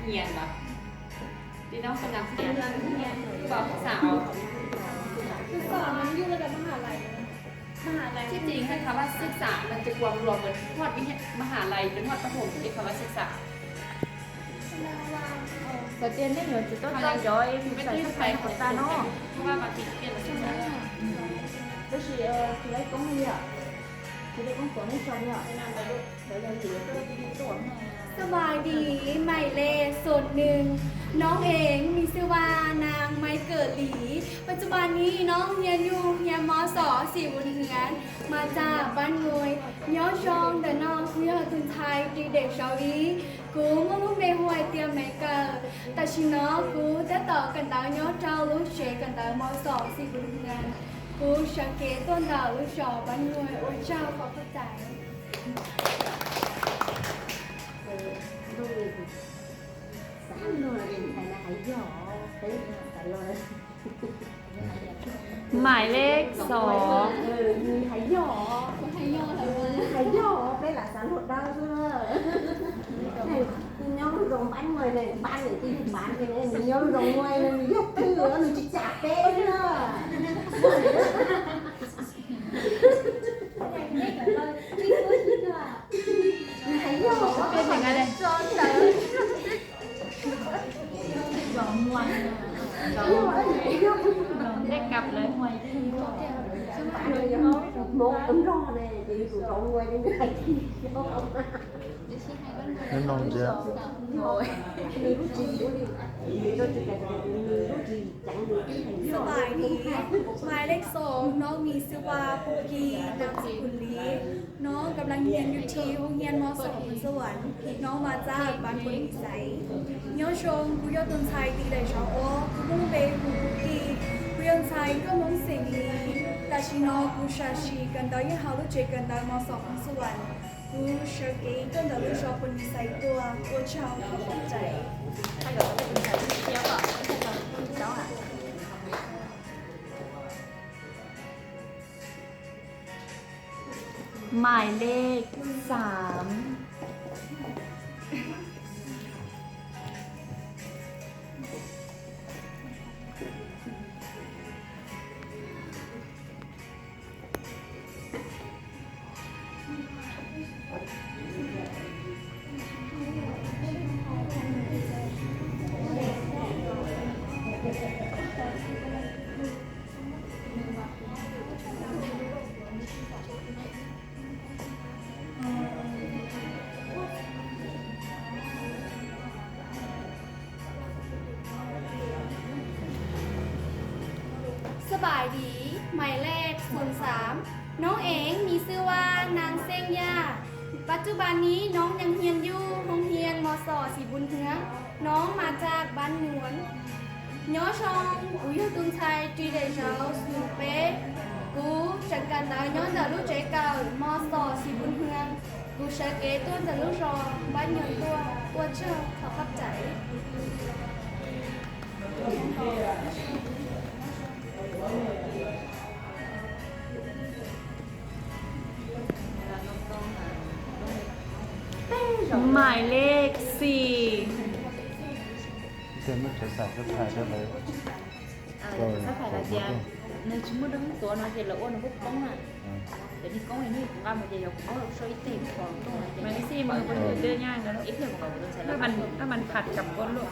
ຮຽນເນາະ ພີ່ນ້ອງກຳລັງຮຽນ ຄືວ່າສາວ ຄືສອນມັນຢູ່ລະດັບມະຫາໄລ ມະຫາໄລ ທີ່ຈິງຄຳວ່າສຶກສາມັນຈະກວມລວມເບິດຮອດວິທະ ມະຫາໄລຈົນຮອດປະຖົມ ເອີ້ນຄຳວ່າສຶກສາ. ສະຕຽນນີ້ເຮົາຈະຕ້ອງຈອຍໃສ່ສະພາຍຂອງຕາເນາະ ເພາະວ່າບາງທີຈະປ່ຽນມາສຶກສາ. ສະບາຍດີ ໝາຍເລກສູນໜຶ່ງ ນ້ອງເອງມີຊື່ວ່ານາງໄມເກີລີ ປັດຈຸບັນນີ້ນ້ອງຮຽນຢູ່ໂຮງຮຽນ ມສ ສີບຸນເຮືອນ ມາຈາກບ້ານງວຍ nhớ trong đó nó cứ hơi tuần thai đi để sau đi. Cú mơ mơ mê hoài tiêm mẹ cờ. Ta chỉ nó cú tết tỏ cần đáo nhớ trao lũ chế cần đáo mơ sỏ xì bùn ngàn. Cú sáng kế tuần đáo lũ sỏ bắn người ôi chao khó khăn trái. Sáng rồi thì phải là hãy giỏ. Tết là phải rồi. ໝາຍເລກສອງ ເອີ ມີໃຫ້ຫຍໍ້ ໃຫ້ຫຍໍ້ ໃຫ້ຫຍໍ້ ເປັນລະສານໂລດດາວເດີ ໃຫ້ຍອມລົງບ້ານງວຍເລີຍ ບ້ານນີ້ທີ່ບ້ານເປັນນີ້ຍອມລົງງວຍເລີຍ ຍົກຖືເລີຍ ຈະຈາກເປັນເລີຍ ໃຫ້ຫຍໍ້ ເປັນຫຍັງໄງເລີຍ ໄດ້ກັບເລີຍ ແມ່ນນ້ອງເຈ້ຍ ສະບາຍດີ ໝາຍເລກສອງ ນ້ອງມີຊື່ວ່າປຸກກີ ນາມສະກຸນລີ. ນ້ອງກຳລັງຮຽນຢູ່ທີ່ໂຮງຮຽນ ມສ ໂພນສະຫວັນ. ນ້ອງມາຈາກບ້ານໂພນພິໄສ. ຍອດຊົງ ກູຢອດຕຸນໄຊ ຕີໄດຊາວໂອ ກູມຸງເບ ກູປຸກກີ ກູຢອນໄຊ ກໍມົງເສງລີ ຕາຊີນໍ ກູຊາຊີ ກັນດາວຍະເຮົາ ລູກເຈ ກັນດາວ ມສ ໂພນສະຫວັນ ກູເຊີເກ ກັນດາວ ລູກຊອບໂພນພິໄສຕົວ ໂອເຈົ້າ ຂໍຂອບໃຈ. ໝາຍເລກສາມ ສະບາຍດີ ໝາຍເລກສູນສາມ ນ້ອງເອງມີຊື່ວ່ານາງເສັງຢາ. ປັດຈຸບັນນີ້ນ້ອງຍັງຮຽນຢູ່ໂຮງຮຽນ ມສ ສີບຸນເຮືອງ. ນ້ອງມາຈາກບ້ານຍວນ. ຍອດຊົງ ກູຢອດຕຸນໄຊ ຕີໄດຊາວ ສູເປ ກູສັງກັດນາຍອນດາລູເຈເກົ່າ ມສ ສີບຸນເຮືອງ ກູເຊີເກ ຕົວນດາລູຊອ ບ້ານຍວນຕົວ ອວດເຈົ້າ ຂໍຂອບໃຈ. ໝາຍເລກສີ່ ເປັນມັນຈະໃສ່ສະພາຍໄດ້ເລີຍ ເອີ ສະພາຍລະເຈັງ ໃນສົມມຸດທັງຕົວເນາະ ເຮັດລະອ້ວນບໍ່ຕ້ອງນະ ເອີ ດຽວນີ້ກ້ອງອັນນີ້ ງາມເດ ເອົາຊ່ອຍເຕະຂອງຕົງ ມັນສີ່ມືມັນເດີຍາກນະ ອີກເທື່ອມັນກໍບໍ່ຕ້ອງໃຊ້ລະ ຖ້າມັນ ຖ້າມັນຂັດກັບກົ້ນໂລກ.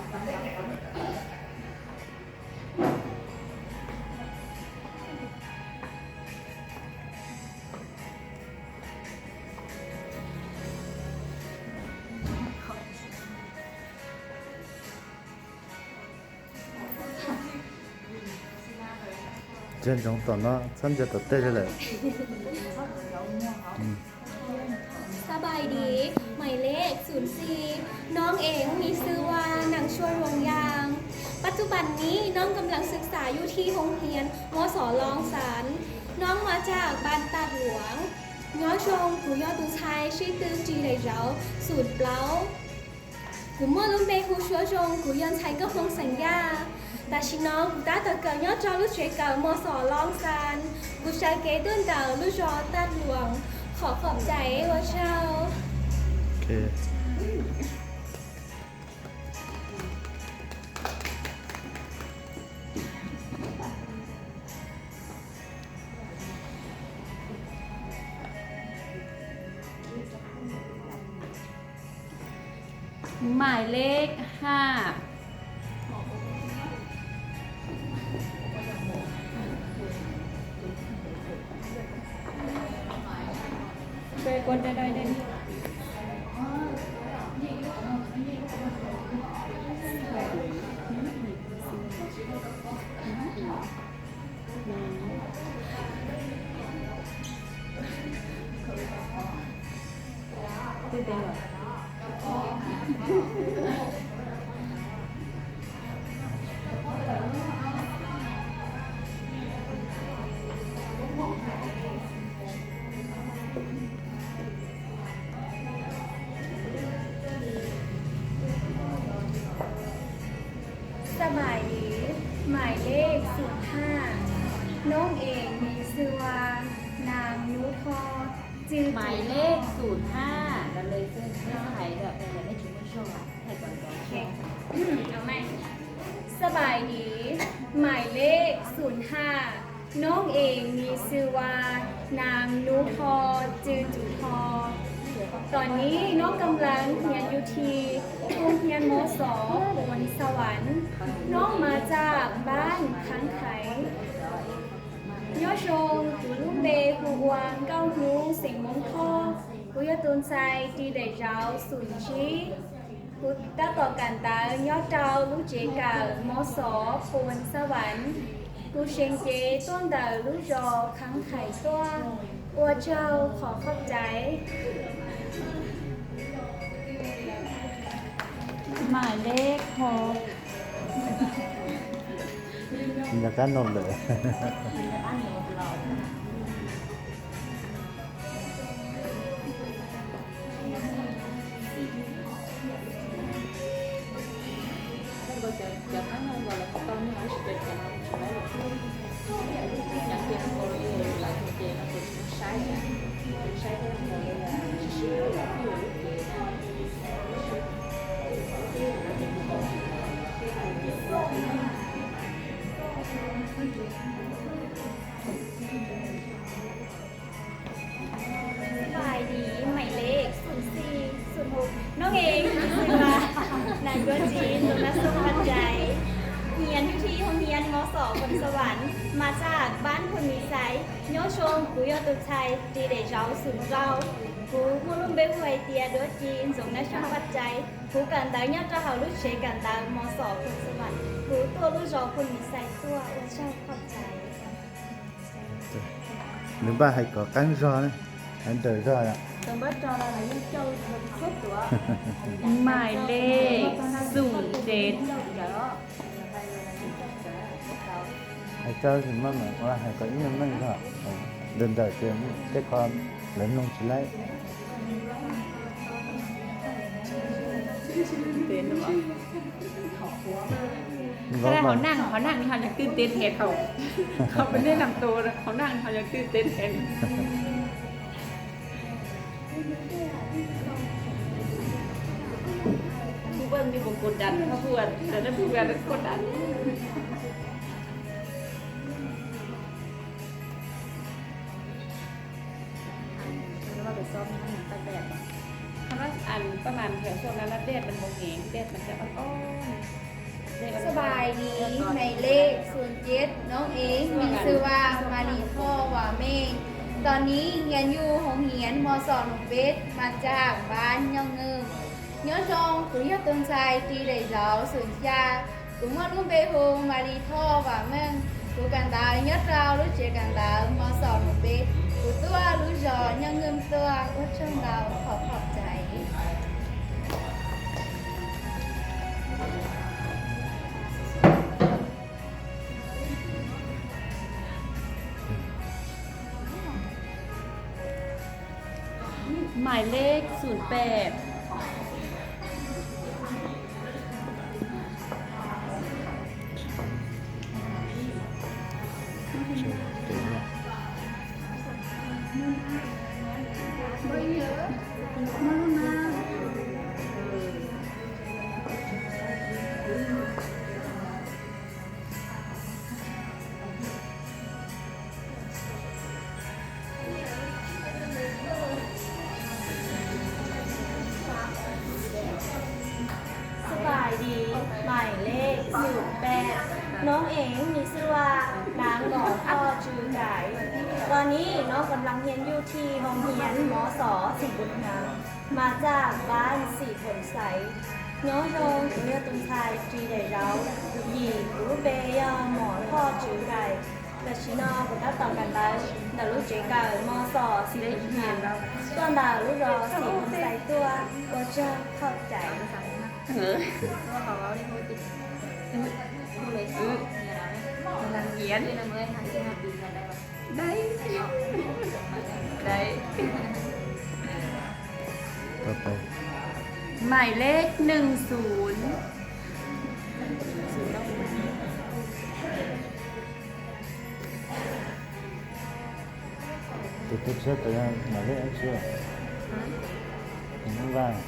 ເຈັນຈອງຕອນເນາະ ຊັ້ນຈະຕະເຕະເລີຍ ອືມ. ສະບາຍດີ ໝາຍເລກສູນສີ່ ນ້ອງເອງມີຊື່ວ່ານາງຊວນ ວົງຢາງ. ປັດຈຸບັນນີ້ນ້ອງກຳລັງສຶກສາຢູ່ທີ່ໂຮງຮຽນ ມສ ລອງຊານ. ນ້ອງມາຈາກບ້ານຕາດຫຼວງ. ຍອດຊົງ ກູຢອດຕຸນໄຊ ຊີຕື່ ຈີໄດເຈົ້າ ສູນເປົ່າ. ກູເມີ້ລຸມເບ ຄູຊົວຊົງ ກູຢອນໄຊ ກໍຮົງສັນຍາ ຕາຊີນໍ ກູຕາຕະເກີຍ ຍອດເຈົ້າ ລູກເຊເກີ ມສ ລອງຊານ ກູຊາເກ ຕຸ້ນເຕົາ ລູກຊອ ຕາດຫຼວງ ຂໍຂອບໃຈ ວ່າເຈົ້າ. ໂອເຄ ໂອ ໝາຍເລກຫ້າ ເປີດກວນໄດ້ ໄດ້ ໄດ້. ຕື່ນເຕັ້ນບໍ່? ສະບາຍດີ ໝາຍເລກສູນຫ້າ ນ້ອງເອງມີຊື່ວ່ານາງນູທອ ຈື່ ໝາຍເລກສູນຫ້າ ກໍເລີຍຊື່ ຊື່ໃຫ້ແບບ ໃຫ້ເອົາໃໝ່ ສະບາຍດີ ໝາຍເລກສູນຫ້າ ນ້ອງເອງມີຊື່ວ່ານາງນູທອ ຈື່ ຈູທອ ຕອນນີ້ນ້ອງກຳລັງຮຽນຢູ່ທີ່ໂຮງຮຽນ ມສ ໂພນສະຫວັນ. ນ້ອງມາຈາກບ້ານຄັງໄຄ. Nho chon, cu lum be hu uang gau hnu seng mong tho, cu yo tun sai ti dai zhao sun chi. Cu ta to kan tau nho trau lu che kau ມສ Phôn Sa Wan. Cu seng che tuang dau lu zho khang khai tuang. Ua chau, khor khop chai. ໝາຍເລກຫົກ ຢາກກັນນົມເດີ. ສະບາຍດີ ໝາຍເລກສູນສີ່ ສູນຫົກ ນ້ອງເອງຊື່ວ່າ ນາງ ຕົວຈີນ ໂດນັດ ສົມບັດໃຈ ຮຽນຢູ່ທີ່ໂຮງຮຽນ ມສ ພົນສະຫວັນ ມາຈາກບ້ານໂພນມີໄຊ. Nho chon, cu yo tun sai ti dai zhao sun rau. Cu hu lum be hu ai tia dua chi, zong na shon bat chai. Cu kan dau nho trau hau lu che kan dau ມສ Phôn Sa Wan. Cu tua lu zho Phôn Mi Sai tua, ua chau, khop chai. ໜຶ່ງບາດໃຫ້ກໍກັນຈອນະ ອັນເດີຈອນະ ໝາຍເລກສູນເຈັດ ໃຫ້ເຈົ້າຊິມາແມ່ນວ່າໃຫ້ກໍອີ່ຫຍັງນັ້ນກໍເດີນໄດ້ເຕັມເຕັດຄວາມເລີນລົງຊິໄລ ເປັນບໍ່? ຂະໜາດເຮົານັ່ງ ເຮົານັ່ງນີ້ເຮົາຍັງຕື່ນເຕັ້ນແທນເຂົາ ເຂົາໄປແນະນຳໂຕ ເຮົານັ່ງເຮົາຍັງຕື່ນເຕັ້ນແທນ ຜູ້ເບິ່ງນີ້ບໍ່ກົດດັນ ເພາະຜູ້ອັນ ແຕ່ນັ້ນຜູ້ອັນກົດດັນ. ຫຼືວ່າໄປຊ້ອມຢູ່ຮ້ານຕັດແບບບໍ່? ຄັນວ່າອັນປະມານແຖວຊ່ວງນັ້ນນະ ແດດມັນບໍ່ແຮງ ແດດມັນຈະອ່ອນໆ ສະບາຍດີ ໝາຍເລກສູນເຈັດ ນ້ອງເອງ ມີຊື່ວ່າ ມາລີທໍ່ ຫວາເມງ ຕອນນີ້ຮຽນຢູ່ໂຮງຮຽນ ມສ ໜອງເປັດ ມາຈາກບ້ານຍອງເງິມ. Nho chon, cu yo tun sai ti dai zhao sun cha. Cu ma lum be hu ma li tho wa meng. Cu kan dau nho trau lu che kan dau ມສ ໜອງເປັດ. Cu tua lu zho nho ngym tua. Ua chong dau, khor khop chai. ໝາຍເລກສູນແປດ ເ ສິບແປດ ນ້ອງເອງມີຊື່ວ່າ ນາງ ໜໍ່ທໍ່ ຈື່ໄກ. ຕອນນີ້ນ້ອງກຳລັງຮຽນຢູ່ທີ່ໂຮງຮຽນ ມສ ສີບຸນເຮືອງ ມາຈາກບ້ານສີໂພນໄຊ. ຍໍ່ຊົງ ກູຢໍ້ຕຸນໄຊ ຈີເດເຈົ້າ ຢີກູເປ ຍໍ່ ໝໍ້ທໍ່ ຈື່ໄກ. ເລີຊິນອ ກູຕັດຕໍ່ກັນໄດ້ ເດີລູເຈເກີ ມສ ສີບຸນເຮືອງ ສ່ວນເດີລູລໍ ສີໂພນໄຊຕົວະ ໂອເຈົ້າ ຂອບໃຈ. ເອີ ກຳລັງຮຽນ ໄດ້ ໄດ້ ຕໍ່ໄປ ໝາຍເລກ ໜຶ່ງສູນ. Te estoy cheto ya, me alegra, chido. Tengo ganas.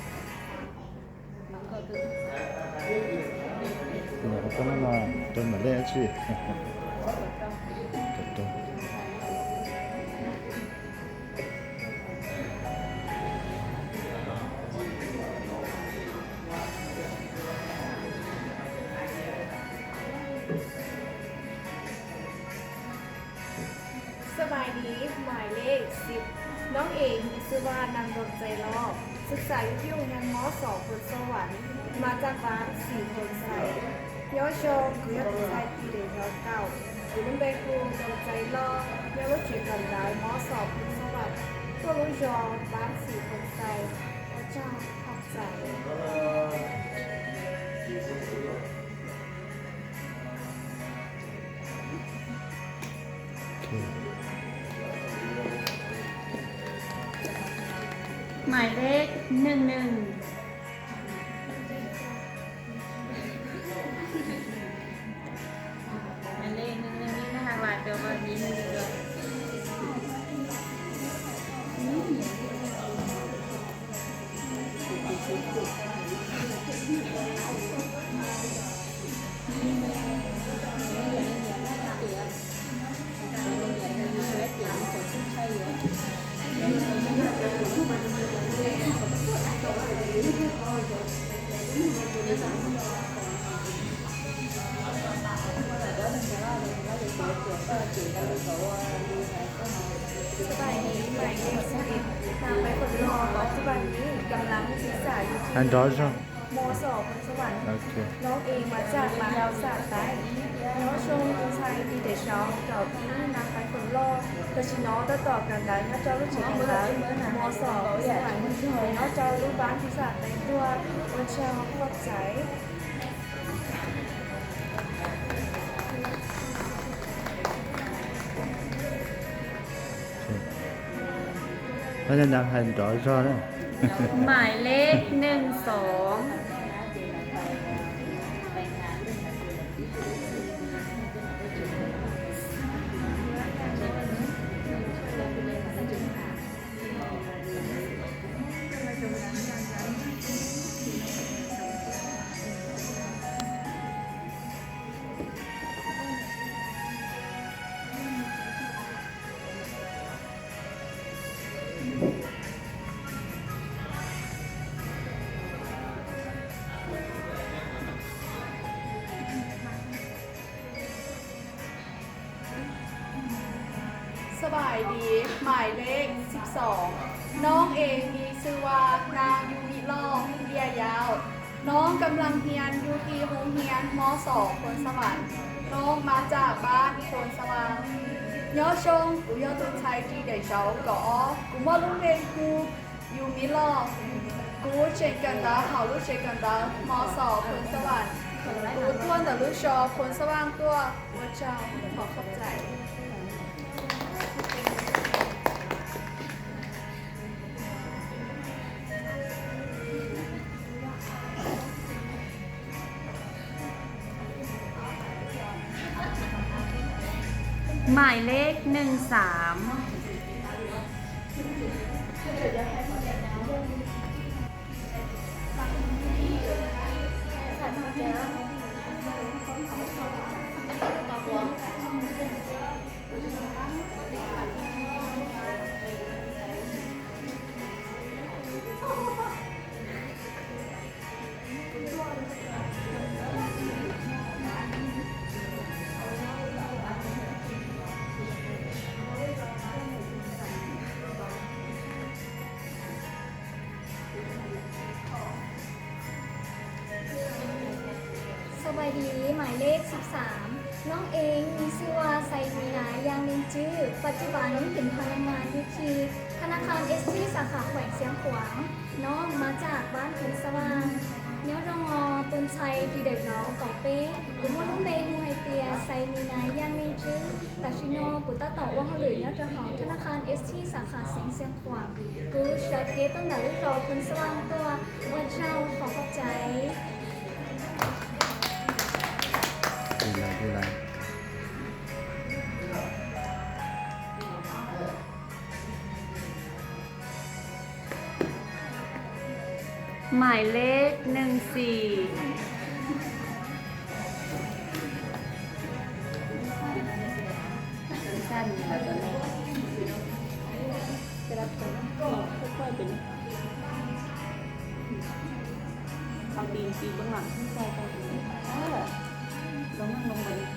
Mira, esto no lo, esto me alegra, chido. ສະບາຍດີ ໝາຍເລກ ສິບ ນ້ອງເອງມີຊື່ວ່າ ນາງ ດວງໃຈຫຼໍ່ ສຶກສາຢູ່ທີ່ໂຮງຮຽນ ມສ ໂພນສະຫວັນ ມາຈາກບ້ານສີໂພນໄຊ. ຍໍ່ຊົງ ກູຢໍ້ຕຸນໄຊ ຈີເດເຈົ້າ ກູລຸມເບກູ ດວງໃຈຫຼໍ່ ຍໍ່ລູເຈກັນໄດ ມສ ໂພນສະຫວັນ ຕົວະລູກຢໍ ບ້ານສີໂພນໄຊ. ພະເຈົ້າ ຂອບໃຈ. ໝາຍເລກ ໜຶ່ງໜຶ່ງ. ໝາຍເລກ ໜຶ່ງໜຶ່ງ ນີ້ໜ້າຮັກຫຼາຍ ແປວ່າມີໜຶ່ງເດີ. ສະບາຍດີ ໝາຍເລກ ສິບເອັດ ນາງ ໃບເຟີນຫຼໍ່ ປັດຈຸບັນນີ້ກຳລັງສຶກສາຢູ່ທີ່ ມສ ໂພນສະຫວັນ. ໂອເຄ ນ້ອງເອງມາຈາກບ້ານສາໃຕ້. ຍໍ່ຊົງ ຕຸນໄຊ ດີເດເຊົາ ເກົາອີ ນາງ ໃບເຟີນຫຼໍ່ ເລີຊິນອ ຕໍ່ກັນໄດ້ ຍອດເຈົ້າລູກເຈກັນໄດ້ ມສ ໂພນສະຫວັນ ຍອດເຈົ້າລູກບ້ານສາໃຕ້ຕົວະ ໂອເຈົ້າ ຂອບໃຈ. ພະຍາຍາມໃຫ້ດອກຊໍເດີ. ໝາຍເລກ ໜຶ່ງສອງ. ສະບາຍດີ ໝາຍເລກ ສິບສອງ. ນ້ອງເອງມີຊື່ວ່າ ນາງ ຢູມິໂລ ເບຍຍາວ. ນ້ອງກຳລັງຮຽນຢູ່ທີ່ໂຮງຮຽນ ມສ ໂພນສະຫວັນ. ນ້ອງມາຈາກບ້ານໂພນສະຫວັນ. ຍໍ່ຊົງ ກູຢໍ້ຕຸນໄຊ ຈີເດເຊົາ ກອ ກູມໍລຸງເວງຄູ ຢູມິໂລ ກູເຈກັນດາ ເຮົາລູເຈກັນດາ ມສ ໂພນສະຫວັນ ກູຕົວະເດີລູຊໍ ໂພນສະຫວັນຕົວະ ເຈົ້າ ຂໍຂອບໃຈ. ໝາຍເລກ ໜຶ່ງສາມ. ສະ ສະບາຍດີ ໝາຍເລກສິບສາມ ນ້ອງເອງມີຊື່ວ່າ ໄຊມີນາ ຢ່າງເໜັງຈື່ ປັດຈຸບັນເປັນພະນັກງານຢູ່ທີ່ທະນາຄານເອສທີ ສາຂາແຂວງຊຽງຂວາງ. ນ້ອງມາຈາກບ້ານໂພນສະຫວ່າງ. Nhớ trong, ờ, tuần thầy thì để đó có bé, cũng có lúc bé hù hay tiệc, thầy mì nái yang nên chứ, ta chỉ nó của ta tổ qua họ lưỡi nhớ trong họ, thưa là khan ét xê ສາຂາແຂວງຊຽງຂວາງ. ຄືສະເກັດຕັ້ງແຕ່ລູກຮອ ເພິ່ນສະຫວ່າງຕົວ ວ່າເຈົ້າ ຂໍຂອບໃຈ. ດີຫຼາຍ ດີຫຼາຍ. ໝາຍເລກໜຶ່ງສີ່. ຊັ້ນແລ້ວຕອນນີ້ ແຕ່ລະຄົນຄ່ອຍໆເປັນ ເອົາຕີນຕີເບື້ອງຫຼັງຂຶ້ນໃສ່ກັນ. ເອີ ລອງນັ່ງລົງບັດນີ້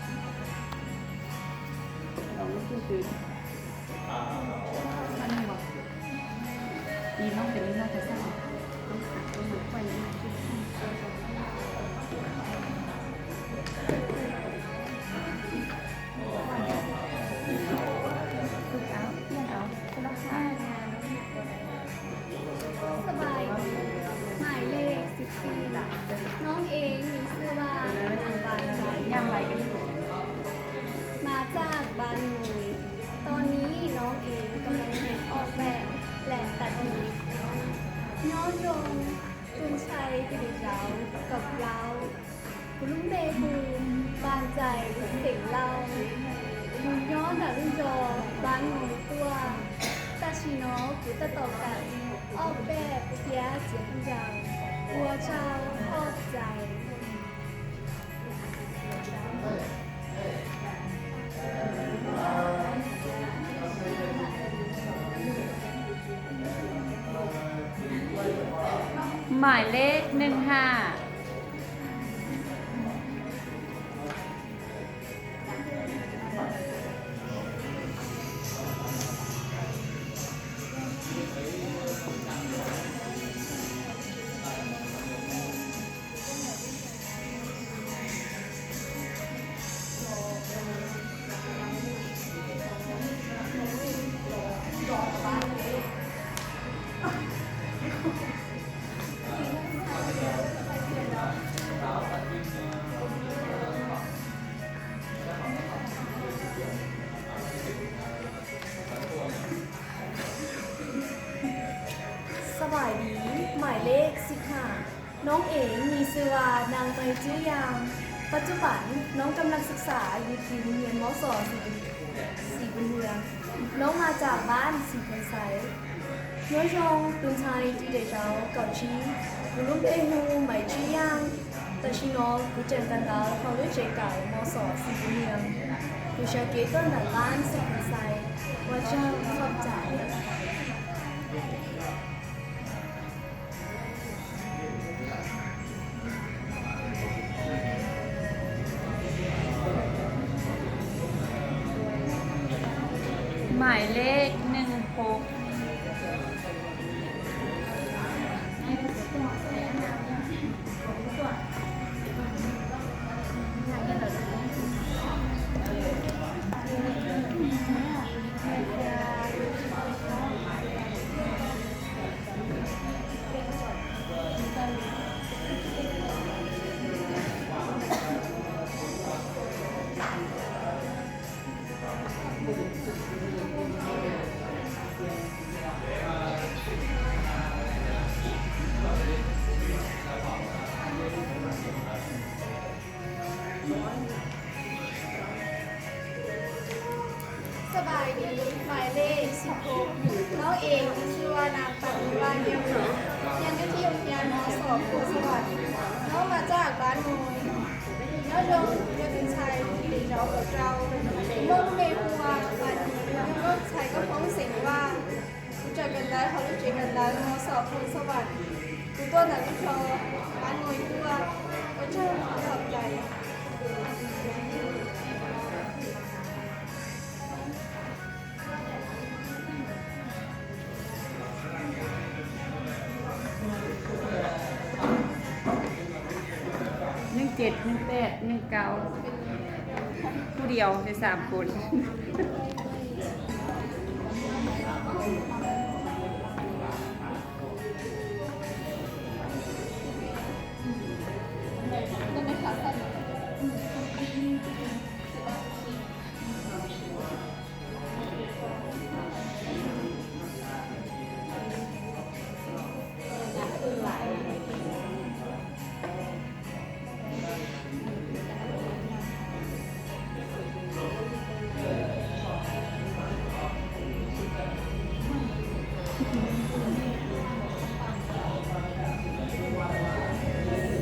ລອງລຸກຂຶ້ນ. ອັນນີ້ບໍ່? ດີເນາະ ເປັນເລື່ອງຂອງຊັ້ນ ຕ້ອງຫາ ຕ້ອງຫາໄວ້. ຝຶກເອົາ ປ່ຽນເອົາ ຄົນລະທ່າ. ສະບາຍດີ ໝາຍເລກສິບສີ່ ນ້ອງເອງມີຊື່ວ່າ ນາງບານ ຍ່າງໄວກັນ ມາຈາກບ້ານງຸຍ. ຕອນນີ້ນ້ອງເອງກຳລັງຮຽນອອກແບບ ແລະ ຕັດຫຍິບ. Nhớ trong tuần thầy thì để đó có bao. Kulumbehu, banzai, seng lao. Munyo na lunjo, ban ngoi tua. Tashino, kuta toka. Ope, pia, jian jao. Ua chao, hop zai. ໝາຍເລກໜຶ່ງຫ້າ. ສະບາຍດີ ໝາຍເລກສິບຫ້າ. ນ້ອງເອງມີຊື່ວ່າ ນາງໄມຈີຢາງ. ປັດຈຸບັນ ນ້ອງກຳລັງສຶກສາຢູ່ທີ່ໂຮງຮຽນ ມສ ສີບຸນ ສີບຸນເຮືອງ. ນ້ອງມາຈາກບ້ານສີໂພນໄຊ. Nhớ trong tuần thầy thì để đó có chi. Kulumbehu, mai chi yang. Tashino, kuchan kandal, halu chekal, ມສ ສີບຸນເຮືອງ. ຄູຊາເກະ ຕົ້ນດານບ້ານສີໂພນໄຊ. ວ່າເຈົ້າ ຂອບໃຈ. ໝາຍເລກໜຶ່ງຫົກ. ສະບາຍດີ ໝາຍເລກສິບຫົກ. ນ້ອງເອງມີຊື່ວ່າ ນາງ ປານີວານ ເນວໜາ ຮຽນຢູ່ທີ່ໂຮງຮຽນ ມສ ໂພນສະຫວັນ. ນ້ອງມາຈາກບ້ານໂນນ. ຍອດລົງ ຍອດເປັນໄຊ ເປັນເຈົ້າ ເຈົ້າ. ໂມເມຫົວ ບາດນີ້ ຍອດລົງໄຊກໍພ້ອມເສັງວ່າ ຮູ້ຈັກກັນໄດ້ ເຮົາຮູ້ຈັກກັນໄດ້ ມສ ໂພນສະຫວັນ. ຜູ້ຕົວະນະວິເຄາະ ບ້ານໂງຍຕົວະ ກໍເຈົ້າ ຂອບໃຈ. ໜຶ່ງ ເຈັດ ໜຶ່ງແປດ ໜຶ່ງເກົ້າ ຜູ້ດຽວໃຫ້ສາມຄົນ.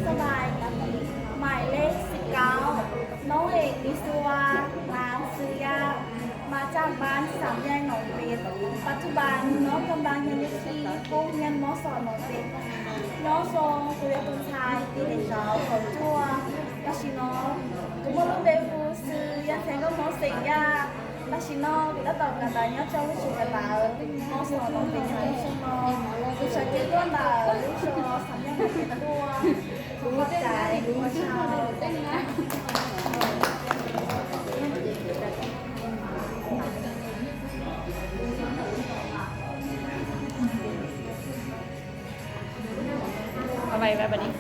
ສະບາຍດີ ໝາຍເລກສິບເກົ້າ ນ້ອງເອງມີຊື່ວ່າ ນາງ ຊື່ຢາ ມາຈາກບ້ານສາມແຍກໜອງເປັດ. ປັດຈຸບັນນ້ອງກຳລັງຮຽນຢູ່ທີ່ໂຮງຮຽນ ມສ ໜອງເປັດ. ຍ້ອນຊ່ວງໂຄວິດ ຕອນທ້າຍປີນີ້ເຈົ້າ ເຂົາຈົວ ລະຊິນ້ອງ ກໍບໍ່ຮູ້ໄດ້ຮູ້ຊື່ ຢ່າງແທ້ກໍ ນ້ອງ ເສັງຢາ ລະຊິນ້ອງ ກໍຕ້ອງການໄດ້ຍ້ອນເຈົ້າຮູ້ສຶກກັນລາວ ມສ ໜອງເປັດ ຍັງຄົງສົ່ງນ້ອງ ຢູ່ຊອຍເຈັດຕົວະ ຢູ່ຊອຍສາມແຍກໜອງເປັດຕົວະ. ຂອບໃຈເຈົ້າ. ເອົາໄວ້ ໄວ້ບັດນີ້.